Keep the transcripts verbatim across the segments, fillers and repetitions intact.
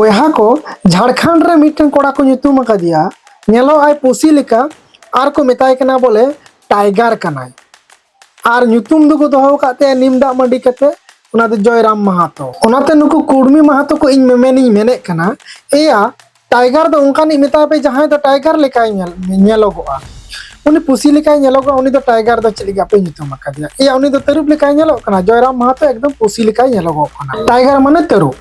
ᱵᱚᱭᱦᱟ ᱠᱚ, ᱡᱷᱟᱲᱠᱷᱚᱸᱰ ᱨᱮ ᱢᱤᱫᱴᱮᱱ ᱠᱚᱲᱟ ᱠᱚ ᱧᱩᱛᱩᱢ ᱟᱠᱟᱫᱮᱭᱟ, ᱧᱮᱞᱚᱜ ᱟᱭ ᱯᱩᱥᱤ ᱞᱮᱠᱟ, ᱟᱨ ᱠᱚ ᱢᱮᱛᱟᱭ ᱠᱟᱱᱟ ᱵᱚᱞᱮ ᱴᱟᱭᱜᱟᱨ ᱠᱟᱱᱟᱭ᱾ ᱟᱨ ᱧᱩᱛᱩᱢ ᱫᱚᱠᱚ ᱫᱚᱦᱚ ᱟᱠᱟᱫ ᱛᱟᱭᱟ ᱱᱤᱢ ᱫᱟᱜ ᱢᱟᱹᱰᱤ ᱠᱟᱛᱮ, ᱚᱱᱟ ᱫᱚ ᱡᱚᱭᱨᱟᱢ ᱢᱟᱦᱟᱛᱚ᱾ ᱚᱱᱟᱛᱮ ᱱᱩᱠᱩ ᱠᱩᱲᱢᱤ ᱢᱟᱦᱟᱛᱚ ᱠᱚ ᱤᱧ ᱢᱮᱢᱮᱱᱤᱧ ᱢᱮᱱᱮᱫ ᱠᱟᱱᱟ, ᱮᱭᱟ, ᱴᱟᱭᱜᱟᱨ ᱫᱚ ᱚᱱᱠᱟᱱᱤᱡ ᱢᱮᱛᱟᱭ ᱯᱮ ᱡᱟᱦᱟᱸᱭ ᱫᱚ ᱴᱟᱭᱜᱟᱨ ᱞᱮᱠᱟᱭ ᱧᱮᱞ, ᱧᱮᱞᱚᱜᱚᱜᱼᱟ᱾ ᱩᱱᱤ ᱯᱩᱥᱤ ᱞᱮᱠᱟᱭ ᱧᱮᱞᱚᱜᱚᱜᱼᱟ, ᱩᱱᱤ ᱫᱚ ᱴᱟᱭᱜᱟᱨ ᱫᱚ ᱪᱮᱫ ᱞᱟᱹᱜᱤᱫ ᱟᱯᱮ ᱧᱩᱛᱩᱢ ᱟᱠᱟᱫᱮᱭᱟ? ᱮᱭᱟ, ᱩᱱᱤ ᱫᱚ ᱛᱟᱹᱨᱩᱵ ᱞᱮᱠᱟᱭ ᱧᱮᱞᱚᱜ ᱠᱟᱱᱟ, ᱡᱚᱭᱨᱟᱢ ᱢᱟᱦᱟᱛᱚ ᱮᱠᱫᱚᱢ ᱯᱩᱥᱤ ᱞᱮᱠᱟᱭ ᱧᱮᱞᱚᱜᱚᱜ ᱠᱟᱱᱟ᱾ ᱴᱟᱭᱜᱟᱨ ᱢᱟᱱᱮ ᱛᱟᱹᱨᱩᱵ,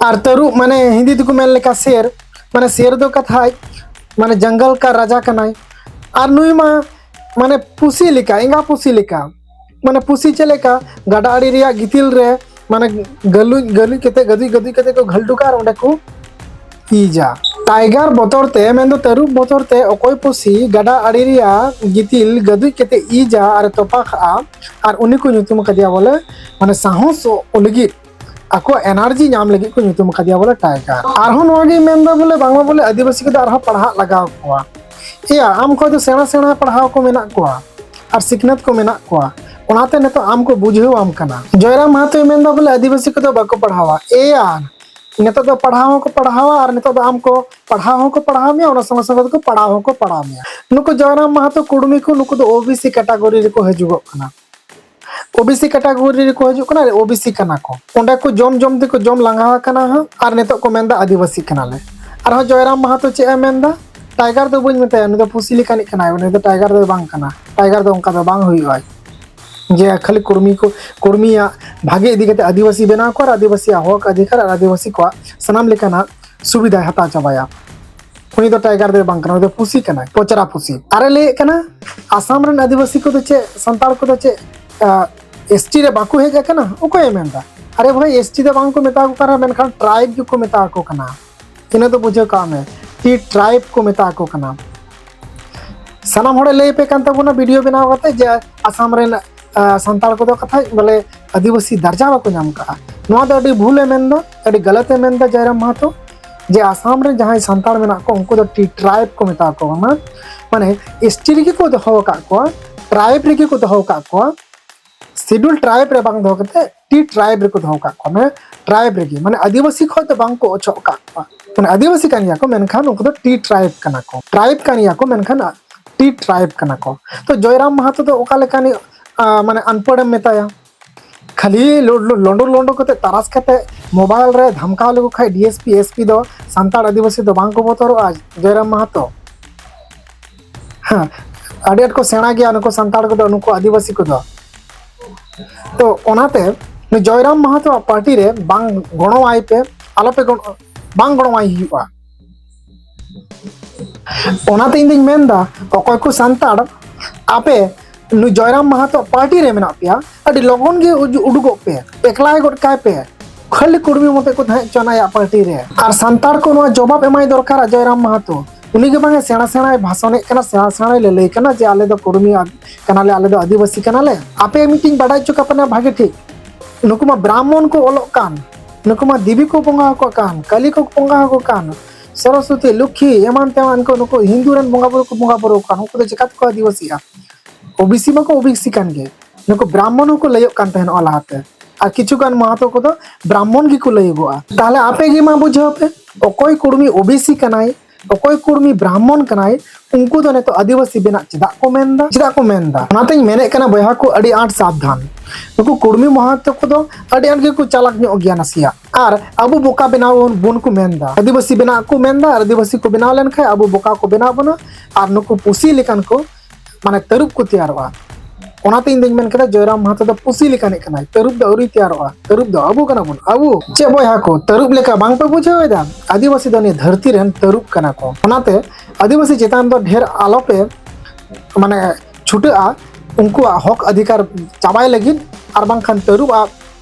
ᱟᱨ ᱛᱟᱹᱨᱩᱵ ᱢᱟᱱᱮ ᱦᱤᱱᱫᱤ ᱛᱮᱠᱚ ᱢᱮᱱ ᱞᱮᱠᱟ ᱥᱮᱨ, ᱢᱟᱱᱮ ᱥᱮᱨ ᱫᱚ ᱠᱟᱛᱷᱟᱡ ᱢᱟᱱᱮ ᱡᱚᱝᱜᱚᱞ ᱠᱟ ᱨᱟᱡᱟ ᱠᱟᱱᱟᱭ᱾ ᱟᱨ ᱱᱩᱭ ᱢᱟ ᱢᱟᱱᱮ ᱯᱩᱥᱤ ᱞᱮᱠᱟ, ᱮᱸᱜᱟ ᱯᱩᱥᱤ ᱞᱮᱠᱟ, ᱢᱟᱱᱮ ᱯᱩᱥᱤ ᱪᱮᱫ ᱞᱮᱠᱟ ᱜᱟᱰᱟ ᱟᱲᱮ ᱨᱮᱭᱟᱜ ᱜᱤᱛᱤᱞ ᱨᱮ ᱢᱟᱱᱮ ᱜᱟᱹᱞᱩᱡ ᱜᱟᱹᱞᱩᱡ ᱠᱟᱛᱮ, ᱜᱟᱹᱫᱩᱡ ᱜᱟᱹᱫᱩᱡ ᱠᱟᱛᱮ ᱠᱚ ᱜᱷᱟᱹᱞᱴᱩ ᱠᱟᱜᱼᱟ ᱟᱨ ᱚᱸᱰᱮ ᱠᱚ ᱤᱡᱟ᱾ ᱴᱟᱭᱜᱟᱨ ᱵᱚᱛᱚᱨ ᱛᱮ, ᱢᱮᱱᱫᱚ ᱛᱟᱹᱨᱩᱵ ᱵᱚᱛᱚᱨ ᱛᱮ ᱚᱠᱚᱭ ᱯᱩᱥᱤ ᱜᱟᱰᱟ ᱟᱲᱮ ᱨᱮᱭᱟᱜ ᱜᱤᱛᱤᱞ ᱜᱟᱹᱫᱩᱡ ᱠᱟᱛᱮ ᱤᱡᱟ ᱟᱨ ᱛᱚᱯᱟ ᱠᱟᱜᱼᱟ, ᱟᱨ ᱩᱱᱤ ᱠᱚ ᱧᱩᱛᱩᱢ ᱟᱠᱟᱫᱮᱭᱟ ᱵᱚᱞᱮ, ᱢᱟᱱᱮ ᱥᱟᱦᱚᱥᱚᱜ ᱞᱟᱹᱜᱤᱫ, ᱟᱠᱚᱣᱟᱜ ᱮᱱᱟᱨᱡᱤ ᱧᱟᱢ ᱞᱟᱹᱜᱤᱫ ᱠᱚ ᱧᱩᱛᱩᱢ ᱟᱠᱟᱫᱮᱭᱟ ᱵᱚᱞᱮ ᱴᱟᱭᱜᱟᱨ᱾ ᱟᱨᱦᱚᱸ ᱱᱚᱣᱟ ᱜᱤᱧ ᱢᱮᱱᱫᱟ ᱵᱚᱞᱮ, ᱵᱟᱝᱢᱟ ᱵᱚᱞᱮ ᱟᱹᱫᱤᱵᱟᱹᱥᱤ ᱠᱚᱫᱚ ᱟᱨᱦᱚᱸ ᱯᱟᱲᱦᱟᱜ ᱞᱟᱜᱟᱣ ᱠᱚᱣᱟ᱾ ᱮᱭᱟ, ᱟᱢ ᱠᱷᱚᱱ ᱫᱚ ᱥᱮᱬᱟ ᱥᱮᱬᱟ ᱯᱟᱲᱦᱟᱣ ᱠᱚ ᱢᱮᱱᱟᱜ ᱠᱚᱣᱟ ᱟᱨ ᱥᱤᱠᱷᱱᱟᱹᱛ ᱠᱚ ᱢᱮᱱᱟᱜ ᱠᱚᱣᱟ, ᱚᱱᱟᱛᱮ ᱱᱤᱛᱚᱜ ᱟᱢ ᱠᱚ ᱵᱩᱡᱷᱟᱹᱣ ᱟᱢ ᱠᱟᱱᱟ᱾ ᱡᱚᱭᱨᱟᱢ ᱢᱟᱦᱟᱛᱚᱭ ᱢᱮᱱᱫᱟ ᱵᱚᱞᱮ ᱟᱹᱫᱤᱵᱟᱹᱥᱤ ᱠᱚᱫᱚ ᱵᱟᱠᱚ ᱯᱟᱲᱦᱟᱣᱟ᱾ ᱮᱭᱟ, ᱱᱤᱛᱚᱜ ᱫᱚ ᱯᱟᱲᱦᱟᱣ ᱦᱚᱸᱠᱚ ᱯᱟᱲᱦᱟᱣᱟ ᱟᱨ ᱱᱤᱛᱚᱜ ᱫᱚ ᱟᱢ ᱠᱚ ᱯᱟᱲᱦᱟᱣ ᱦᱚᱸᱠᱚ ᱯᱟᱲᱦᱟᱣ ᱢᱮᱭᱟ, ᱚᱱᱟ ᱥᱚᱸᱜᱮ ᱥᱚᱸᱜᱮ ᱛᱮᱠᱚ ᱯᱟᱲᱦᱟᱣ ᱦᱚᱸᱠᱚ ᱯᱟᱲᱦᱟᱣ ᱢᱮᱭᱟ᱾ ᱱᱩᱠᱩ ᱡᱚᱭᱨᱟᱢ ᱢᱟᱦᱟᱛᱚ ᱠᱩᱲᱢᱤ ᱠᱚ, ᱱᱩᱠᱩ ᱫᱚ ᱳᱵᱤᱥᱤ ᱠᱮᱴᱟᱜᱚᱨᱤ ᱨᱮᱠᱚ ᱦᱤᱡᱩᱜᱚᱜ ᱠᱟᱱᱟ᱾ ᱳᱵᱤᱥᱤ ᱠᱮᱴᱟᱜᱚᱨᱤ ᱨᱮᱠᱚ ᱦᱤᱡᱩᱜ ᱠᱟᱱᱟ, ᱳᱵᱤᱥᱤ ᱠᱟᱱᱟ ᱠᱚ᱾ ᱚᱸᱰᱮ ᱠᱚ ᱡᱚᱢ ᱡᱚᱢ ᱛᱮᱠᱚ ᱡᱚᱢ ᱞᱟᱸᱜᱟ ᱟᱠᱟᱱᱟ ᱦᱟᱸᱜ, ᱟᱨ ᱱᱤᱛᱚᱜ ᱠᱚ ᱢᱮᱱᱫᱟ ᱟᱹᱫᱤᱵᱟᱹᱥᱤ ᱠᱟᱱᱟᱞᱮ᱾ ᱟᱨᱦᱚᱸ ᱡᱚᱭᱨᱟᱢ ᱢᱟᱦᱟᱛᱚ ᱪᱮᱫ ᱮ ᱢᱮᱱᱫᱟ? ᱴᱟᱭᱜᱟᱨ ᱫᱚ ᱵᱟᱹᱧ ᱢᱮᱛᱟᱭᱟ, ᱩᱱᱤ ᱫᱚ ᱯᱩᱥᱤ ᱞᱮᱠᱟᱱᱤᱡ ᱠᱟᱱᱟᱭ, ᱩᱱᱤ ᱫᱚ ᱴᱟᱭᱜᱟᱨ ᱫᱚ ᱵᱟᱝ ᱠᱟᱱᱟ, ᱴᱟᱭᱜᱟᱨ ᱫᱚ ᱚᱱᱠᱟ ᱫᱚ ᱵᱟᱝ ᱦᱩᱭᱩᱜᱼᱟ᱾ ᱡᱮ ᱠᱷᱟᱹᱞᱤ ᱠᱩᱲᱢᱤ ᱠᱚ, ᱠᱩᱲᱢᱤᱭᱟᱜ ᱵᱷᱟᱜᱮ ᱤᱫᱤ ᱠᱟᱛᱮ ᱟᱹᱫᱤᱵᱟᱹᱥᱤ ᱵᱮᱱᱟᱣ ᱠᱚᱣᱟ ᱟᱨ ᱟᱹᱫᱤᱵᱟᱹᱥᱤᱭᱟᱜ ᱦᱚᱠ ᱚᱫᱷᱤᱠᱟᱨ ᱟᱨ ᱟᱹᱫᱤᱵᱟᱹᱥᱤ ᱠᱚᱣᱟᱜ ᱥᱟᱱᱟᱢ ᱞᱮᱠᱟᱱᱟᱜ ᱥᱩᱵᱤᱫᱷᱟᱭ ᱦᱟᱛᱟᱣ ᱪᱟᱵᱟᱭᱟ᱾ ᱩᱱᱤ ᱫᱚ ᱴᱟᱭᱜᱟᱨ ᱫᱚᱭ ᱵᱟᱝ ᱠᱟᱱᱟ, ᱩᱱᱤ ᱫᱚ ᱯᱩᱥᱤ ᱠᱟᱱᱟᱭ, ᱯᱚᱪᱨᱟ ᱯᱩᱥᱤ᱾ ᱟᱨᱮ ᱞᱟᱹᱭᱮᱫ ᱠᱟᱱᱟ, ᱟᱥᱟᱢ ᱨᱮᱱ ᱟᱹᱫᱤᱵᱟᱹᱥᱤ ᱠᱚᱫᱚ ᱪᱮᱫ, ᱥᱟᱱᱛᱟᱲ ᱠᱚᱫᱚ ᱪᱮᱫ, ᱮᱥ ᱴᱤ ᱨᱮ ᱵᱟᱠᱚ ᱦᱮᱡ ᱟᱠᱟᱱᱟ? ᱚᱠᱚᱭᱮ ᱢᱮᱱᱫᱟ? ᱟᱨᱮ ᱵᱷᱟᱭ, ᱮᱥ ᱴᱤ ᱫᱚ ᱵᱟᱝ ᱠᱚ ᱢᱮᱛᱟ ᱠᱚ ᱠᱟᱱᱟ, ᱢᱮᱱᱠᱷᱟᱱ ᱴᱨᱟᱭᱤᱵᱽ ᱜᱮᱠᱚ ᱢᱮᱛᱟ ᱠᱚ ᱠᱟᱱᱟ᱾ ᱤᱱᱟᱹ ᱫᱚ ᱵᱩᱡᱷᱟᱹᱣ ᱠᱟᱜ ᱢᱮ, ᱴᱤ ᱴᱨᱟᱭᱤᱵᱽ ᱠᱚ ᱢᱮᱛᱟ ᱠᱚ ᱠᱟᱱᱟ᱾ ᱥᱟᱱᱟᱢ ᱦᱚᱲᱮ ᱞᱟᱹᱭ ᱟᱯᱮ ᱠᱟᱱ ᱛᱟᱵᱚᱱᱟ ᱵᱷᱤᱰᱤᱭᱳ ᱵᱮᱱᱟᱣ ᱠᱟᱛᱮ ᱡᱮ ᱟᱥᱟᱢ ᱨᱮᱱ, ᱟ, ᱥᱟᱱᱛᱟᱲ ᱠᱚᱫᱚ ᱠᱟᱛᱷᱟᱡ ᱵᱚᱞᱮ ᱟᱹᱫᱤᱵᱟᱹᱥᱤ ᱫᱟᱨᱡᱟ ᱵᱟᱠᱚ ᱧᱟᱢ ᱠᱟᱜᱼᱟ᱾ ᱱᱚᱣᱟ ᱫᱚ ᱟᱹᱰᱤ ᱵᱷᱩᱞᱮ ᱢᱮᱱᱫᱟ, ᱟᱹᱰᱤ ᱜᱟᱞᱟᱛᱮ ᱢᱮᱱᱫᱟ ᱡᱟᱭᱨᱟᱢ ᱢᱟᱦᱟᱛᱚ, ᱡᱮ ᱟᱥᱟᱢ ᱨᱮ ᱡᱟᱦᱟᱸᱭ ᱥᱟᱱᱛᱟᱲ ᱢᱮᱱᱟᱜ ᱠᱚ ᱩᱱᱠᱩ ᱫᱚ ᱴᱤ ᱴᱨᱟᱭᱤᱵᱽ ᱠᱚ ᱢᱮᱛᱟ ᱠᱚ ᱠᱟᱱᱟ, ᱢᱟᱱᱮ ᱮᱥ ᱴᱤ ᱨᱮᱜᱮ ᱠᱚ ᱫᱚᱦᱚ ᱟᱠᱟᱫ ᱠᱚᱣᱟ, ᱴᱨᱟᱭᱤᱵᱽ ᱨᱮᱜᱮ ᱠᱚ ᱫᱚᱦᱚ ᱟᱠᱟᱫ ᱠᱚᱣᱟ᱾ ᱥᱤᱰᱩᱞ ᱴᱨᱟᱭᱤᱵᱽ ᱨᱮ ᱵᱟᱝ ᱫᱚᱦᱚ ᱠᱟᱛᱮ ᱴᱤ ᱴᱨᱟᱭᱤᱵᱽ ᱨᱮᱠᱚ ᱫᱚᱦᱚ ᱠᱟᱜ ᱠᱚᱣᱟ, ᱢᱟᱱᱮ ᱴᱨᱟᱭᱤᱵᱽ ᱨᱮᱜᱮ, ᱢᱟᱱᱮ ᱟᱹᱫᱤᱵᱟᱹᱥᱤ ᱠᱷᱚᱱ ᱫᱚ ᱵᱟᱝ ᱠᱚ ᱚᱪᱚᱜ ᱠᱟᱜ ᱠᱚᱣᱟ᱾ ᱢᱟᱱᱮ ᱟᱹᱫᱤᱵᱟᱹᱥᱤ ᱠᱟᱱ ᱜᱮᱭᱟ ᱠᱚ, ᱢᱮᱱᱠᱷᱟᱱ ᱩᱱᱠᱩ ᱫᱚ ᱴᱤ ᱴᱨᱟᱭᱤᱵᱽ ᱠᱟᱱᱟ ᱠᱚ, ᱴᱨᱟᱭᱤᱵᱽ ᱠᱟᱱ ᱜᱮᱭᱟ ᱠᱚ, ᱢᱮᱱᱠᱷᱟᱱ ᱴᱤ ᱴᱨᱟᱭᱤᱵᱽ ᱠᱟᱱᱟ ᱠᱚ᱾ ᱛᱚ ᱡᱚᱭᱨᱟᱢ ᱢᱟᱦᱟᱛᱚ ᱫᱚ ᱚᱠᱟ ᱞᱮᱠᱟᱱᱤᱡ, ᱟ, ᱢᱟᱱᱮ ᱟᱱᱯᱟᱲ ᱮᱢ ᱢᱮᱛᱟᱭᱟ? ᱠᱷᱟᱹᱞᱤ ᱞᱚ-, ᱞᱚ-, ᱞᱚᱸᱰᱚ ᱞᱚᱸᱰᱚ ᱠᱟᱛᱮ ᱛᱟᱨᱟᱥ ᱠᱟᱛᱮ ᱢᱳᱵᱟᱭᱤᱞ ᱨᱮ ᱫᱷᱟᱢᱠᱟᱣ ᱞᱮᱠᱚ ᱠᱷᱟᱡ D S P, S P ᱫᱚ ᱥᱟᱱᱛᱟᱲ ᱟᱹᱫᱤᱵᱟᱹᱥᱤ ᱫᱚ ᱵᱟᱝ ᱠᱚ ᱵᱚᱛᱚᱨᱚᱜᱼᱟ ᱡᱚᱭᱨᱟᱢ ᱢᱟᱦᱟᱛᱚ? ᱦᱮᱸ, ᱟᱹᱰᱤ ᱟᱸᱴ ᱠᱚ ᱥᱮᱬᱟ ᱜᱮᱭᱟ ᱱᱩᱠᱩ ᱥᱟᱱᱛᱟᱲ ᱠᱚᱫᱚ, ᱱᱩᱠᱩ ᱟᱹᱫᱤᱵᱟᱹᱥᱤ ᱠᱚᱫᱚ᱾ ᱛᱚ ᱚᱱᱟᱛᱮ ᱱᱩᱭ ᱡᱚᱭᱨᱟᱢ ᱢᱟᱦᱟᱛᱚ ᱯᱟᱨᱴᱤ ᱨᱮ ᱵᱟᱝ ᱜᱚᱲᱚᱣᱟᱭ ᱯᱮ, ᱟᱞᱚᱯᱮ ᱜᱚᱲᱚ-, ᱵᱟᱝ ᱜᱚᱲᱚᱣᱟᱭ ᱦᱩᱭᱩᱜᱼᱟ᱾ ᱚᱱᱟᱛᱮ ᱤᱧ ᱫᱩᱧ ᱢᱮᱱᱫᱟ, ᱚᱠᱚᱭ ᱠᱚ ᱥᱟᱱᱛᱟᱲ ᱟᱯᱮ ᱱᱩᱭ ᱡᱚᱭᱨᱟᱢ ᱢᱟᱦᱟᱛᱚ ᱯᱟᱨᱴᱤ ᱨᱮ ᱢᱮᱱᱟᱜ ᱯᱮᱭᱟ, ᱟᱹᱰᱤ ᱞᱚᱜᱚᱱ ᱜᱮ ᱩᱡᱩ-, ᱩᱰᱩᱠᱚᱜ ᱯᱮ, ᱮᱠᱞᱟᱭ ᱜᱚᱫ ᱠᱟᱭ ᱯᱮ᱾ ᱠᱷᱟᱹᱞᱤ ᱠᱩᱲᱢᱤ ᱢᱚᱛᱚ ᱠᱚ ᱛᱟᱦᱮᱸ ᱦᱚᱪᱚ ᱟᱭᱟᱜ ᱯᱟᱨᱴᱤ ᱨᱨᱮ᱾ ᱟᱨ ᱥᱟᱱᱛᱟᱲ ᱠᱚ ᱱᱚᱣᱟ ᱡᱚᱵᱟᱵ ᱮᱢᱟᱭ ᱫᱚᱨᱠᱟᱨᱟ ᱡᱚᱭᱨᱟᱢ ᱢᱟᱦᱟᱛᱚ᱾ ᱩᱱᱤ ᱜᱮ ᱵᱟᱝ ᱮ ᱥᱮᱬᱟ ᱥᱮᱬᱟᱭ ᱵᱷᱟᱥᱚᱱᱮᱫ ᱠᱟᱱᱟ, ᱥᱮᱬᱟ ᱥᱮᱬᱟᱭ ᱞᱟᱹᱞᱟᱹᱭ ᱠᱟᱱᱟ ᱡᱮ ᱟᱞᱮ ᱫᱚ ᱠᱩᱲᱢᱤ ᱟᱫ-, ᱠᱟᱱᱟᱞᱮ, ᱟᱞᱮ ᱫᱚ ᱟᱹᱫᱤᱵᱟᱹᱥᱤ ᱠᱟᱱᱟᱞᱮ᱾ ᱟᱯᱮ ᱢᱤᱫᱴᱤᱧ ᱵᱟᱰᱟᱭ ᱦᱚᱪᱚ ᱠᱟᱯᱮ ᱠᱟᱱᱟ ᱵᱷᱟᱜᱮ ᱴᱷᱤᱠ, ᱱᱩᱠᱩ ᱢᱟ ᱵᱨᱟᱦᱢᱚᱱ ᱠᱚ ᱚᱞᱚᱜ ᱠᱟᱱ, ᱱᱩᱠᱩ ᱢᱟ ᱫᱮᱵᱤ ᱠᱚ ᱵᱚᱸᱜᱟ ᱟᱠᱚ ᱠᱟᱱ, ᱠᱟᱹᱞᱤ ᱠᱚ ᱵᱚᱸᱜᱟ ᱟᱠᱚ ᱠᱟᱱ, ᱥᱚᱨᱚᱥᱚᱛᱤ, ᱞᱚᱠᱠᱷᱤ, ᱮᱢᱟᱱ ᱛᱮᱢᱟᱱ ᱠᱚ ᱱᱩᱠᱩ ᱦᱤᱱᱫᱩ ᱨᱮᱱ ᱵᱚᱸᱜᱟ ᱵᱩᱨᱩ ᱠᱚ ᱵᱚᱸᱜᱟ ᱵᱩᱨᱩ ᱠᱟᱱ, ᱩᱱᱠᱩ ᱫᱚ ᱪᱮᱠᱟ ᱛᱮᱠᱚ ᱟᱹᱫᱤᱵᱟᱹᱥᱤᱜᱼᱟ? ᱳᱵᱤᱥᱤ ᱢᱟᱠᱚ ᱳᱵᱤᱥᱤ ᱠᱟᱱ ᱜᱮ, ᱱᱩᱠᱩ ᱵᱨᱟᱦᱢᱚᱱ ᱦᱚᱸᱠᱚ ᱞᱟᱹᱭᱚᱜ ᱠᱟᱱ ᱛᱟᱦᱮᱱᱚᱜᱼᱟ ᱞᱟᱦᱟᱛᱮ, ᱟᱨ ᱠᱤᱪᱷᱩ ᱜᱟᱱ ᱢᱟᱦᱟᱛᱚ ᱠᱚᱫᱚ ᱵᱨᱟᱦᱢᱚᱱ ᱜᱮᱠᱚ ᱞᱟᱹᱭᱚᱜᱚᱜᱼᱟ᱾ ᱛᱟᱦᱞᱮ ᱟᱯᱮ ᱜᱮ ᱢᱟ ᱵᱩᱡᱷᱟᱹᱣ ᱯᱮ, ᱚᱠᱚᱭ ᱠᱩᱲᱢᱤ ᱳᱵᱤᱥᱤ ᱠᱟᱱᱟᱭ, ᱚᱠᱚᱭ ᱠᱩᱲᱢᱤ ᱵᱨᱟᱦᱢᱚᱱ ᱠᱟᱱᱟᱭ, ᱩᱱᱠᱩ ᱫᱚ ᱱᱤᱛᱚᱜ ᱟᱹᱫᱤᱵᱟᱹᱥᱤ ᱵᱮᱱᱟᱜ ᱪᱮᱫᱟᱜ ᱠᱚ ᱢᱮᱱᱫᱟ? ᱪᱮᱫᱟᱜ ᱠᱚ ᱢᱮᱱᱫᱟ? ᱚᱱᱟᱛᱮᱧ ᱢᱮᱱᱮᱫ ᱠᱟᱱᱟ ᱵᱚᱭᱦᱟ ᱠᱚ, ᱟᱹᱰᱤ ᱟᱸᱴ ᱥᱟᱵᱫᱷᱟᱱ᱾ ᱱᱩᱠᱩ ᱠᱩᱲᱢᱤ ᱢᱟᱦᱟᱛᱚ ᱠᱚᱫᱚ ᱟᱹᱰᱤ ᱟᱸᱴ ᱜᱮᱠᱚ ᱪᱟᱞᱟᱠ ᱧᱚᱜ ᱜᱮᱭᱟ ᱱᱟᱥᱮᱭᱟᱜ, ᱟᱨ ᱟᱵᱚ ᱵᱚᱠᱟ ᱵᱮᱱᱟᱣ ᱵᱚᱱ ᱠᱚ ᱢᱮᱱᱫᱟ, ᱟᱹᱫᱤᱵᱟᱹᱥᱤ ᱵᱮᱱᱟᱜ ᱠᱚ ᱢᱮᱱᱫᱟ, ᱟᱨ ᱟᱹᱫᱤᱵᱟᱹᱥᱤ ᱠᱚ ᱵᱮᱱᱟᱣ ᱞᱮᱱᱠᱷᱟᱱ ᱟᱵᱚ ᱵᱚᱠᱟ ᱠᱚ ᱵᱮᱱᱟᱣ ᱵᱚᱱᱟ, ᱟᱨ ᱱᱩᱠᱩ ᱯᱩᱥᱤ ᱞᱮᱠᱟᱱ ᱠᱚ ᱢᱟᱱᱮ ᱛᱟᱹᱨᱩᱵ ᱠᱚ ᱛᱮᱭᱟᱨᱚᱜᱼᱟ᱾ ᱚᱱᱟᱛᱮ ᱤᱧ ᱫᱩᱧ ᱢᱮᱱ ᱠᱮᱫᱟ, ᱡᱚᱭᱨᱟᱢ ᱢᱟᱦᱟᱛᱚ ᱫᱚ ᱯᱩᱥᱤ ᱞᱮᱠᱟᱱᱤᱡ ᱠᱟᱱᱟᱭ, ᱛᱟᱹᱨᱩᱵ ᱫᱚ ᱟᱹᱣᱨᱤ ᱛᱮᱭᱟᱨᱚᱜᱼᱟ᱾ ᱛᱟᱹᱨᱩᱵ ᱫᱚ ᱟᱵᱚ ᱠᱟᱱᱟ ᱵᱚᱱ, ᱟᱵᱚ᱾ ᱪᱮᱫ ᱵᱚᱭᱦᱟ ᱠᱚ, ᱛᱟᱹᱨᱩᱵ ᱞᱮᱠᱟ ᱵᱟᱝ ᱯᱮ ᱵᱩᱡᱷᱟᱹᱣ ᱮᱫᱟ? ᱟᱹᱫᱤᱵᱟᱹᱥᱤ ᱫᱚ ᱱᱤᱭᱟᱹ ᱫᱷᱟᱹᱨᱛᱤ ᱨᱮᱱ ᱛᱟᱹᱨᱩᱵ ᱠᱟᱱᱟ ᱠᱚ᱾ ᱚᱱᱟᱛᱮ ᱟᱹᱫᱤᱵᱟᱹᱥᱤ ᱪᱮᱛᱟᱱ ᱫᱚ ᱰᱷᱮᱨ ᱟᱞᱚ ᱯᱮ, ᱢᱟᱱᱮ, ᱪᱷᱩᱴᱟᱹᱜᱼᱟ ᱩᱱᱠᱩᱣᱟᱜ ᱦᱚᱠ ᱚᱫᱷᱤᱠᱟᱨ ᱪᱟᱵᱟᱭ ᱞᱟᱹᱜᱤᱫ, ᱟᱨ ᱵᱟᱝᱠᱷᱟᱱ ᱛᱟᱹᱨᱩᱵ ᱟᱜ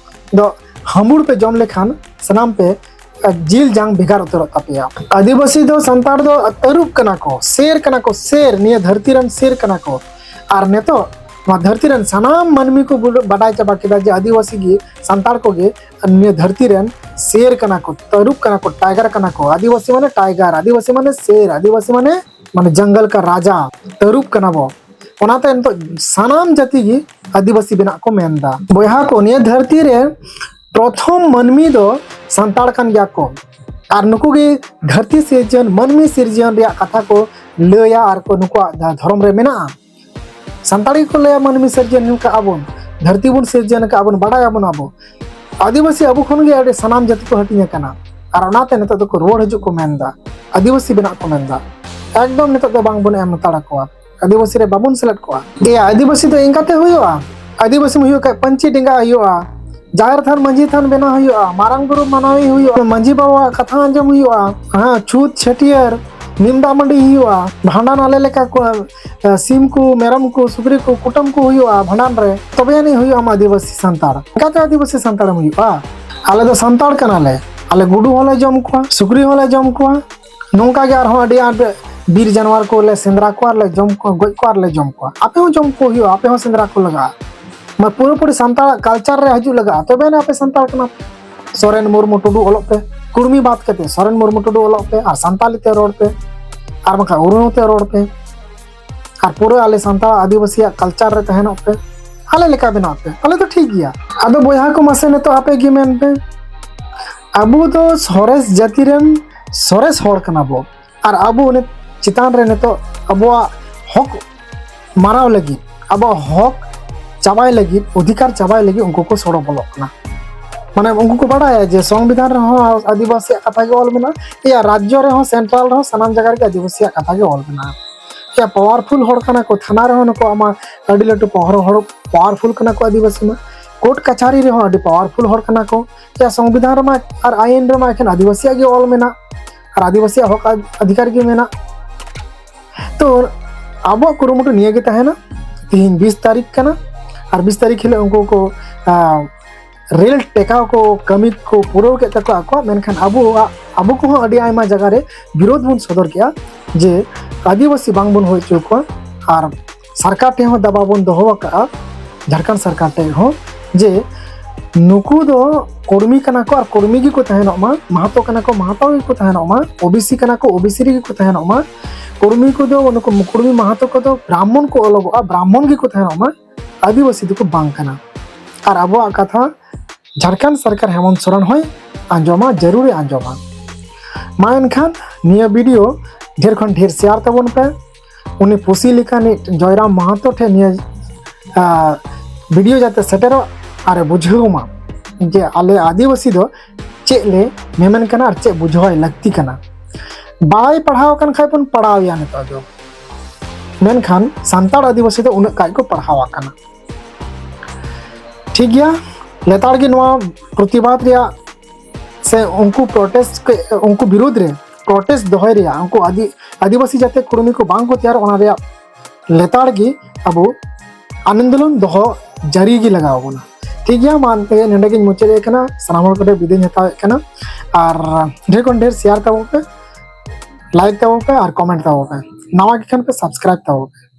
ᱫᱚ ᱦᱟᱺᱵᱩᱲ ᱯᱮ ᱡᱚᱢ ᱞᱮᱠᱷᱟᱱ ᱥᱟᱱᱟᱢ ᱯᱮ ᱡᱤᱞ ᱡᱟᱝ ᱵᱷᱮᱜᱟᱨ ᱩᱛᱟᱹᱨᱚᱜ ᱛᱟᱯᱮᱭᱟ᱾ ᱟᱹᱫᱤᱵᱟᱹᱥᱤ ᱫᱚ ᱥᱟᱱᱛᱟᱲ ᱫᱚ ᱛᱟᱹᱨᱩᱵ ᱠᱟᱱᱟ ᱠᱚ, ᱥᱮᱨ ᱠᱟᱱᱟ ᱠᱚ, ᱥᱮᱨ, ᱱᱤᱭᱟᱹ ᱫᱷᱟᱹᱨᱛᱤ ᱨᱮᱱ ᱥᱮᱨ ᱠᱟᱱᱟ ᱠᱚ᱾ ᱟᱨ ᱱᱤᱛᱚᱜ ᱱᱚᱣᱟ ᱫᱷᱟᱹᱨᱛᱤ ᱨᱮᱱ ᱥᱟᱱᱟᱢ ᱢᱟᱹᱱᱢᱤ ᱠᱚ ᱵᱩᱰ-, ᱵᱟᱰᱟᱭ ᱪᱟᱵᱟ ᱠᱮᱫᱟ ᱡᱮ ᱟᱹᱫᱤᱵᱟᱹᱥᱤ ᱜᱮ, ᱥᱟᱱᱛᱟᱲ ᱠᱚᱜᱮ ᱱᱤᱭᱟᱹ ᱫᱷᱟᱹᱨᱛᱤ ᱨᱮᱱ ᱥᱮᱨ ᱠᱟᱱᱟ ᱠᱚ, ᱛᱟᱹᱨᱩᱵ ᱠᱟᱱᱟ ᱠᱚ, ᱴᱟᱭᱜᱟᱨ ᱠᱟᱱᱟ ᱠᱚ᱾ ᱟᱹᱫᱤᱵᱟᱹᱥᱤ ᱢᱟᱱᱮ ᱴᱟᱭᱜᱟᱨ, ᱟᱹᱫᱤᱵᱟᱹᱥᱤ ᱢᱟᱱᱮ ᱥᱮᱨ, ᱟᱹᱫᱤᱵᱟᱹᱥᱤ ᱢᱟᱱᱮ, ᱢᱟᱱᱮ ᱡᱚᱝᱜᱚᱞ ᱠᱟ ᱨᱟᱡᱟ, ᱛᱟᱹᱨᱩᱵ ᱠᱟᱱᱟ ᱵᱚ᱾ ᱚᱱᱟᱛᱮ ᱱᱤᱛᱚᱜ ᱥᱟᱱᱟᱢ ᱡᱟᱹᱛᱤ ᱜᱮ ᱟᱹᱫᱤᱵᱟᱹᱥᱤ ᱵᱮᱱᱟᱜ ᱠᱚ ᱢᱮᱱᱫᱟ᱾ ᱵᱚᱭᱦᱟ ᱠᱚ, ᱱᱤᱭᱟᱹ ᱫᱷᱟᱹᱨᱛᱤ ᱨᱮ ᱯᱨᱚᱛᱷᱚᱢ ᱢᱟᱹᱱᱢᱤ ᱫᱚ ᱥᱟᱱᱛᱟᱲ ᱠᱟᱱ ᱜᱮᱭᱟ ᱠᱚ᱾ ᱟᱨ ᱱᱩᱠᱩ ᱜᱮ ᱫᱷᱟᱹᱨᱛᱤ ᱥᱤᱨᱡᱚᱱ, ᱢᱟᱹᱱᱢᱤ ᱥᱤᱨᱡᱚᱱ ᱨᱮᱭᱟᱜ ᱠᱟᱛᱷᱟ ᱠᱚ ᱞᱟᱹᱭᱟ ᱟᱨ ᱠᱚ ᱱᱩᱠᱩᱣᱟᱜ ᱫᱷᱚᱨᱚᱢ ᱨᱮ ᱢᱮᱱᱟᱜᱼᱟ᱾ ᱥᱟᱱᱛᱟᱲ ᱜᱮᱠᱚ ᱞᱟᱹᱭᱟ ᱢᱟᱹᱱᱢᱤ ᱥᱤᱨᱡᱚᱱ ᱠᱟᱜᱼᱟ ᱵᱚᱱ, ᱫᱷᱟᱹᱨᱛᱤ ᱵᱚᱱ ᱥᱤᱨᱡᱚᱱ ᱠᱟᱜᱼᱟ ᱵᱚᱱ, ᱵᱟᱰᱟᱭᱟᱵᱚᱱ ᱟᱵᱚ᱾ ᱟᱹᱫᱤᱵᱟᱹᱥᱤ ᱟᱵᱚ ᱠᱷᱚᱱ ᱜᱮ ᱟᱹᱰᱤ ᱥᱟᱱᱟᱢ ᱡᱟᱹᱛᱤ ᱠᱚ ᱦᱟᱹᱴᱤᱧ ᱟᱠᱟᱱᱟ᱾ ᱟᱨ ᱚᱱᱟᱛᱮ ᱱᱤᱛᱚᱜ ᱫᱚᱠᱚ ᱨᱩᱣᱟᱹᱲ ᱦᱤᱡᱩᱜ ᱠᱚ ᱢᱮᱱᱫᱟ, ᱟᱹᱫᱤᱵᱟᱹᱥᱤ ᱵᱮᱱᱟᱜ ᱠᱚ ᱢᱮᱱᱫᱟ᱾ ᱮᱠᱫᱚᱢ ᱱᱤᱛᱚᱜ ᱫᱚ ᱵᱟᱝ ᱵᱚᱱ ᱮᱢ ᱦᱟᱛᱟᱲ ᱟᱠᱚᱣᱟ, ᱟᱹᱫᱤᱵᱟᱹᱥᱤ ᱨᱮ ᱵᱟᱵᱚᱱ ᱥᱮᱞᱮᱫ ᱠᱚᱣᱟ᱾ ᱮᱭᱟ, ᱟᱹᱫᱤᱵᱟᱹᱥᱤ ᱫᱚ ᱤᱱᱠᱟᱛᱮ ᱦᱩᱭᱩᱜᱼᱟ? ᱟᱹᱫᱤᱵᱟᱹᱥᱤᱢ ᱦᱩᱭᱩᱜ ᱠᱷᱟᱡ ᱯᱟᱹᱧᱪᱤ ᱰᱮᱸᱜᱟ ᱦᱩᱭᱩᱜᱼᱟ, ᱡᱟᱦᱮᱨ ᱛᱷᱟᱱ ᱢᱟᱹᱡᱷᱤ ᱛᱷᱟᱱ ᱵᱮᱱᱟᱣ ᱦᱩᱭᱩᱜᱼᱟ, ᱢᱟᱨᱟᱝ ᱵᱩᱨᱩ ᱢᱟᱱᱟᱣᱤ ᱦᱩᱭᱩᱜᱼᱟ, ᱢᱟᱹᱡᱷᱤ ᱵᱟᱵᱟᱣᱟᱜ ᱠᱟᱛᱷᱟ ᱟᱸᱡᱚᱢ ᱦᱩᱭᱩᱜᱼᱟ, ᱦᱮᱸ, ᱪᱷᱩᱛ ᱪᱷᱟᱹᱴᱭᱟᱹᱨ, ᱱᱤᱢ ᱫᱟᱜ ᱢᱟᱹᱰᱤ ᱦᱩᱭᱩᱜᱼᱟ, ᱵᱷᱟᱸᱰᱟᱱ ᱟᱞᱮ ᱞᱮᱠᱟ ᱠᱚ, ᱮ, ᱥᱤᱢ ᱠᱚ, ᱢᱮᱨᱚᱢ ᱠᱚ, ᱥᱩᱠᱨᱤ ᱠᱚ, ᱠᱩᱴᱟᱹᱢ ᱠᱚ ᱦᱩᱭᱩᱜᱼᱟ ᱵᱷᱟᱸᱰᱟᱱ ᱨᱮ, ᱛᱚᱵᱮ ᱟᱹᱱᱤᱡ ᱦᱩᱭᱩᱜᱼᱟ ᱟᱢ ᱟᱹᱫᱤᱵᱟᱹᱥᱤ ᱥᱟᱱᱛᱟᱲ᱾ ᱚᱱᱠᱟᱛᱮ ᱟᱹᱫᱤᱵᱟᱹᱥᱤ ᱥᱟᱱᱛᱟᱲᱮᱢ ᱦᱩᱭᱩᱜᱼᱟ? ᱟᱞᱮ ᱫᱚ ᱥᱟᱱᱛᱟᱲ ᱠᱟᱱᱟᱞᱮ, ᱟᱞᱮ ᱜᱩᱰᱩ ᱦᱚᱸᱞᱮ ᱡᱚᱢ ᱠᱚᱣᱟ, ᱥᱩᱠᱨᱤ ᱦᱚᱸᱞᱮ ᱡᱚᱢ ᱠᱚᱣᱟ, ᱱᱚᱝᱠᱟ ᱜᱮ ᱟᱨᱦᱚᱸ ᱟᱹᱰᱤ ᱟᱸᱴ ᱵᱤᱨ ᱡᱟᱱᱣᱟᱨ ᱠᱚᱞᱮ ᱥᱮᱸᱫᱽᱨᱟ ᱠᱚᱣᱟ ᱟᱨᱞᱮ ᱡᱚᱢ ᱠᱚᱣᱟ, ᱜᱚᱡ ᱠᱚᱣᱟ ᱟᱨᱞᱮ ᱡᱚᱢ ᱠᱚᱣᱟ᱾ ᱟᱯᱮ ᱦᱚᱸ ᱡᱚᱢ ᱠᱚ ᱦᱩᱭᱩᱜᱼᱟ, ᱟᱯᱮ ᱦᱚᱸ ᱥᱮᱸᱫᱽᱨᱟ ᱠᱚ ᱞᱟᱜᱟᱜᱼᱟ᱾ ᱢᱟ ᱯᱩᱨᱟᱹᱯᱩᱨᱤ ᱥᱟᱱᱛᱟᱲᱟᱜ culture ᱨᱮ ᱦᱤᱡᱩᱜ ᱞᱟᱜᱟᱜᱼᱟ, ᱛᱚᱵᱮ ᱟᱹᱱᱤᱡ ᱟᱯᱮ ᱥᱟᱱᱛᱟᱲ ᱠᱟᱱᱟ᱾ ᱥᱚᱨᱮᱱ ᱢᱩᱨᱢᱩ ᱴᱩᱰᱩ ᱚᱞᱚᱜ ᱯᱮ, ᱠᱩᱲᱢᱤ ᱵᱟᱫ ᱠᱟᱛᱮ ᱥᱚᱨᱮᱱ ᱢᱩᱨᱢᱩ ᱴᱩᱰᱩ ᱚᱞᱚᱜ ᱯᱮ ᱟᱨ ᱥᱟᱱᱛᱟᱞᱤ ᱛᱮ ᱨᱚᱲ ᱯᱮ, ᱟᱨ ᱵᱟᱝᱠᱷᱟᱱ ᱩᱨᱟᱣ ᱛᱮ ᱨᱚᱲ ᱯᱮ, ᱟᱨ ᱯᱩᱨᱟᱹ ᱟᱞᱮ ᱥᱟᱱᱛᱟᱲ ᱟᱹᱫᱤᱵᱟᱹᱥᱤᱭᱟᱜ culture ᱨᱮ ᱛᱟᱦᱮᱱᱚᱜ ᱯᱮ, ᱟᱞᱮ ᱞᱮᱠᱟ ᱵᱮᱱᱟᱜ ᱯᱮ, ᱟᱞᱮ ᱫᱚ ᱴᱷᱤᱠ ᱜᱮᱭᱟ᱾ ᱟᱫᱚ ᱵᱚᱭᱦᱟ ᱠᱚ, ᱢᱟᱥᱮ ᱱᱤᱛᱚᱜ ᱟᱯᱮ ᱜᱮ ᱢᱮᱱ ᱯᱮ, ᱟᱵᱚ ᱫᱚ ᱥᱚᱨᱮᱥ ᱡᱟᱹᱛᱤ ᱨᱮᱱ ᱥᱚᱨᱮᱥ ᱦᱚᱲ ᱠᱟᱱᱟ ᱵᱚ, ᱟᱨ ᱟᱵᱚ ᱚᱱᱮ ᱪᱮᱛᱟᱱ ᱨᱮ ᱱᱤᱛᱚᱜ ᱟᱵᱚᱣᱟᱜ ᱦᱚᱠ ᱢᱟᱨᱟᱣ ᱞᱟᱹᱜᱤᱫ, ᱟᱵᱚᱣᱟᱜ ᱦᱚᱠ ᱪᱟᱵᱟᱭ ᱞᱟᱹᱜᱤᱫ, ᱚᱫᱷᱤᱠᱟᱨ ᱪᱟᱵᱟᱭ ᱞᱟᱹᱜᱤᱫ ᱩᱱᱠᱩ ᱠᱚ ᱥᱚᱲᱚ ᱵᱚᱞᱚᱜ ᱠᱟᱱᱟ᱾ ᱢᱟᱱᱮ ᱩᱱᱠᱩ ᱠᱚ ᱵᱟᱰᱟᱭᱟ ᱡᱮ ᱥᱚᱝᱵᱤᱫᱷᱟᱱ ᱨᱮᱦᱚᱸ ᱟᱹᱫᱤᱵᱟᱹᱥᱤᱭᱟᱜ ᱠᱟᱛᱷᱟ ᱜᱮ ᱚᱞ ᱢᱮᱱᱟᱜᱼᱟ, ᱮᱭᱟ ᱨᱟᱡᱽᱡᱚ ᱨᱮᱦᱚᱸ, central ᱨᱮᱦᱚᱸ, ᱥᱟᱱᱟᱢ ᱡᱟᱭᱜᱟ ᱨᱮᱜᱮ ᱟᱹᱫᱤᱵᱟᱹᱥᱤᱭᱟᱜ ᱠᱟᱛᱷᱟ ᱜᱮ ᱚᱞ ᱢᱮᱱᱟᱜᱼᱟ᱾ ᱮᱭᱟ powerful ᱦᱚᱲ ᱠᱟᱱᱟ ᱠᱚ, ᱛᱷᱟᱱᱟ ᱨᱮᱦᱚᱸ ᱱᱩᱠᱩ ᱟᱢᱟ ᱟᱹᱰᱤ ᱞᱟᱹᱴᱩ ᱯᱚᱦᱚᱨ ᱦᱚᱲ powerful ᱠᱟᱱᱟ ᱠᱚ ᱟᱹᱫᱤᱵᱟᱹᱥᱤ ᱢᱟ, court ᱠᱟᱪᱷᱟᱨᱤ ᱨᱮᱦᱚᱸ ᱟᱹᱰᱤ powerful ᱦᱚᱲ ᱠᱟᱱᱟ ᱠᱚ᱾ ᱮᱭᱟ ᱥᱚᱝᱵᱤᱫᱷᱟᱱ ᱨᱮᱢᱟ ᱟᱨ ᱟᱭᱤᱱ ᱨᱮᱢᱟ ᱮᱠᱷᱮᱱ ᱟᱹᱫᱤᱵᱟᱹᱥᱤᱭᱟᱜ ᱜᱮ ᱚᱞ ᱢᱮᱱᱟᱜ, ᱟᱨ ᱟᱹᱫᱤᱵᱟᱹᱥᱤᱭᱟᱜ ᱦᱚᱠ ᱟᱫ-, ᱚᱫᱷᱤᱠᱟᱨ ᱜᱮ ᱢᱮᱱᱟᱜ᱾ ᱛᱚ ᱟᱵᱚᱣᱟᱜ ᱠᱩᱨᱩᱢᱩᱴᱩ ᱱᱤᱭᱟᱹ ᱜᱮ ᱛᱟᱦᱮᱱᱟ, ᱛᱤᱦᱤᱧ ᱵᱤᱥ ᱛᱟᱹᱨᱤᱠᱷ ᱠᱟᱱᱟ, ᱟᱨ ᱵᱤᱥ ᱛᱟᱹᱨᱤᱠᱷ ᱦᱤᱞᱳᱜ ᱩᱱᱠᱩ ᱠᱚ, ᱟᱸ, ᱨᱮᱞ ᱴᱮᱠᱟᱣ ᱠᱚ ᱠᱟᱹᱢᱤ ᱠᱚ ᱯᱩᱨᱟᱹᱣ ᱠᱮᱫ ᱛᱟᱠᱚᱣᱟ ᱟᱠᱚᱣᱟᱜ, ᱢᱮᱱᱠᱷᱟᱱ ᱟᱵᱚᱣᱟᱜ, ᱟᱵᱚ ᱠᱚᱦᱚᱸ ᱟᱹᱰᱤ ᱟᱭᱢᱟ ᱡᱟᱭᱜᱟ ᱨᱮ ᱵᱤᱨᱳᱫᱷ ᱵᱚᱱ ᱥᱚᱫᱚᱨ ᱠᱮᱜᱼᱟ ᱡᱮ ᱟᱹᱫᱤᱵᱟᱹᱥᱤ ᱵᱟᱝ ᱵᱚᱱ ᱦᱩᱭ ᱦᱚᱪᱚ ᱠᱚᱣᱟ, ᱟᱨ ᱥᱚᱨᱠᱟᱨ ᱴᱷᱮᱱ ᱦᱚᱸ ᱫᱟᱵᱟ ᱵᱚᱱ ᱫᱚᱦᱚ ᱟᱠᱟᱫᱼᱟ, ᱡᱷᱟᱲᱠᱷᱚᱸᱰ ᱥᱚᱨᱠᱟᱨ ᱴᱷᱮᱱ ᱦᱚᱸ, ᱡᱮ ᱱᱩᱠᱩ ᱫᱚ ᱠᱚᱨᱢᱤ ᱠᱟᱱᱟ ᱠᱚ ᱟᱨ ᱠᱚᱨᱢᱤ ᱜᱮᱠᱚ ᱛᱟᱦᱮᱱᱚᱜ ᱢᱟ, ᱢᱟᱦᱟᱛᱚ ᱠᱟᱱᱟ ᱠᱚ, ᱢᱟᱦᱟᱛᱚ ᱜᱮᱠᱚ ᱛᱟᱦᱮᱱᱚᱜ ᱢᱟ, ᱳᱵᱤᱥᱤ ᱠᱟᱱᱟ ᱠᱚ, ᱳᱵᱤᱥᱤ ᱨᱮᱜᱮ ᱠᱚ ᱛᱟᱦᱮᱱᱚᱜ ᱢᱟ᱾ ᱠᱚᱨᱢᱤ ᱠᱚᱫᱚ, ᱱᱩᱠᱩ ᱠᱚᱨᱢᱤ ᱢᱟᱦᱟᱛᱚ ᱠᱚᱫᱚ ᱵᱨᱟᱦᱢᱚᱱ ᱠᱚ ᱚᱞᱚᱜᱚᱜᱼᱟ, ᱵᱨᱟᱦᱢᱚᱱ ᱜᱮᱠᱚ ᱛᱟᱦᱮᱱᱚᱜ ᱢᱟ, ᱟᱹᱫᱤᱵᱟᱹᱥᱤ ᱫᱚᱠᱚ ᱵᱟᱝ ᱠᱟᱱᱟ᱾ ᱟᱨ ᱟᱵᱚᱣᱟᱜ ᱠᱟᱛᱷᱟ ᱡᱷᱟᱲᱠᱷᱚᱸᱰ ᱥᱚᱨᱠᱟᱨ ᱦᱮᱢᱚᱱᱛ ᱥᱚᱨᱮᱱ ᱦᱚᱸᱭ ᱟᱸᱡᱚᱢᱟ, ᱡᱟᱹᱨᱩᱲᱮ ᱟᱸᱡᱚᱢᱟ᱾ ᱢᱟ ᱮᱱᱠᱷᱟᱱ ᱱᱤᱭᱟᱹ ᱵᱷᱤᱰᱤᱭᱳ ᱰᱷᱮᱨ ᱠᱷᱚᱱ ᱰᱷᱮᱨ ᱥᱮᱭᱟᱨ ᱛᱟᱵᱚᱱ ᱯᱮ᱾ ᱩᱱᱤ ᱯᱩᱥᱤ ᱞᱮᱠᱟᱱᱤᱡ ᱡᱚᱭᱨᱟᱢ ᱢᱟᱦᱟᱛᱚ ᱴᱷᱮᱱ ᱱᱤᱭᱟᱹ, ᱟ, ᱵᱷᱤᱰᱤᱭᱳ ᱡᱟᱛᱮ ᱥᱮᱴᱮᱨᱚᱜ ᱟᱨᱮ ᱵᱩᱡᱷᱟᱹᱣ ᱢᱟ ᱡᱮ ᱟᱞᱮ ᱟᱹᱫᱤᱵᱟᱹᱥᱤ ᱫᱚ ᱪᱮᱫ ᱞᱮ ᱢᱮᱢᱮᱱ ᱠᱟᱱᱟ ᱟᱨ ᱪᱮᱫ ᱵᱩᱡᱷᱟᱹᱣᱟᱭ ᱞᱟᱹᱠᱛᱤ ᱠᱟᱱᱟ᱾ ᱵᱟᱭ ᱯᱟᱲᱦᱟᱣ ᱟᱠᱟᱱ ᱠᱷᱟᱡ ᱵᱚᱱ ᱯᱟᱲᱦᱟᱣ ᱮᱭᱟ ᱱᱤᱛᱚᱜ ᱫᱚ, ᱢᱮᱱᱠᱷᱟᱱ ᱥᱟᱱᱛᱟᱲ ᱟᱹᱫᱤᱵᱟᱹᱥᱤ ᱫᱚ ᱩᱱᱟᱹᱜ ᱠᱟᱡ ᱠᱚ ᱯᱟᱲᱦᱟᱣ ᱟᱠᱟᱱᱟ᱾ ᱴᱷᱤᱠ ᱜᱮᱭᱟ, ᱞᱮᱛᱟᱲ ᱜᱮ ᱱᱚᱣᱟ ᱯᱨᱚᱛᱤᱵᱟᱫ ᱨᱮᱭᱟᱜ ᱥᱮ ᱩᱱᱠᱩ ᱯᱨᱚᱴᱮᱥᱴ, ᱩᱱᱠᱩ ᱵᱤᱨᱩᱫᱽ ᱨᱮ ᱯᱨᱚᱴᱮᱥᱴ ᱫᱚᱦᱚᱭ ᱨᱮᱭᱟᱜ, ᱩᱱᱠᱩ ᱟᱹᱫᱤ-, ᱟᱹᱫᱤᱵᱟᱹᱥᱤ ᱡᱟᱛᱮ ᱠᱩᱲᱢᱤ ᱠᱚ ᱵᱟᱝ ᱠᱚ ᱛᱮᱭᱟᱨᱚᱜ, ᱚᱱᱟ ᱨᱮᱭᱟᱜ ᱞᱮᱛᱟᱲ ᱜᱮ ᱟᱵᱚ ᱟᱱᱫᱳᱞᱚᱱ ᱫᱚᱦᱚ ᱡᱟᱹᱨᱤ ᱜᱮ ᱞᱟᱜᱟᱣ ᱵᱚᱱᱟ᱾ ᱴᱷᱤᱠ ᱜᱮᱭᱟ, ᱢᱟ ᱮᱱᱛᱮ ᱱᱚᱰᱮ ᱜᱤᱧ ᱢᱩᱪᱟᱹᱫ ᱮᱫ ᱠᱟᱱᱟ᱾ ᱥᱟᱱᱟᱢ ᱦᱚᱲ ᱠᱚᱴᱷᱮᱱ ᱵᱤᱫᱟᱹᱭ ᱤᱧ ᱦᱟᱛᱟᱣᱮᱫ ᱠᱟᱱᱟ᱾ ᱟᱨ ᱰᱷᱮᱨ ᱠᱷᱚᱱ ᱰᱷᱮᱨ ᱥᱮᱭᱟᱨ ᱛᱟᱵᱚᱱ ᱯᱮ, ᱞᱟᱭᱤᱠ ᱛᱟᱵᱚᱱ ᱯᱮ ᱟᱨ ᱠᱚᱢᱮᱱᱴ ᱛᱟᱵᱚᱱ ᱯᱮ᱾ ᱱᱟᱣᱟ ᱜᱮ ᱠᱷᱟᱱ ᱯᱮ ᱥᱟᱵᱥᱠᱨᱟᱭᱤᱵ ᱛᱟᱵᱚᱱ ᱯᱮ᱾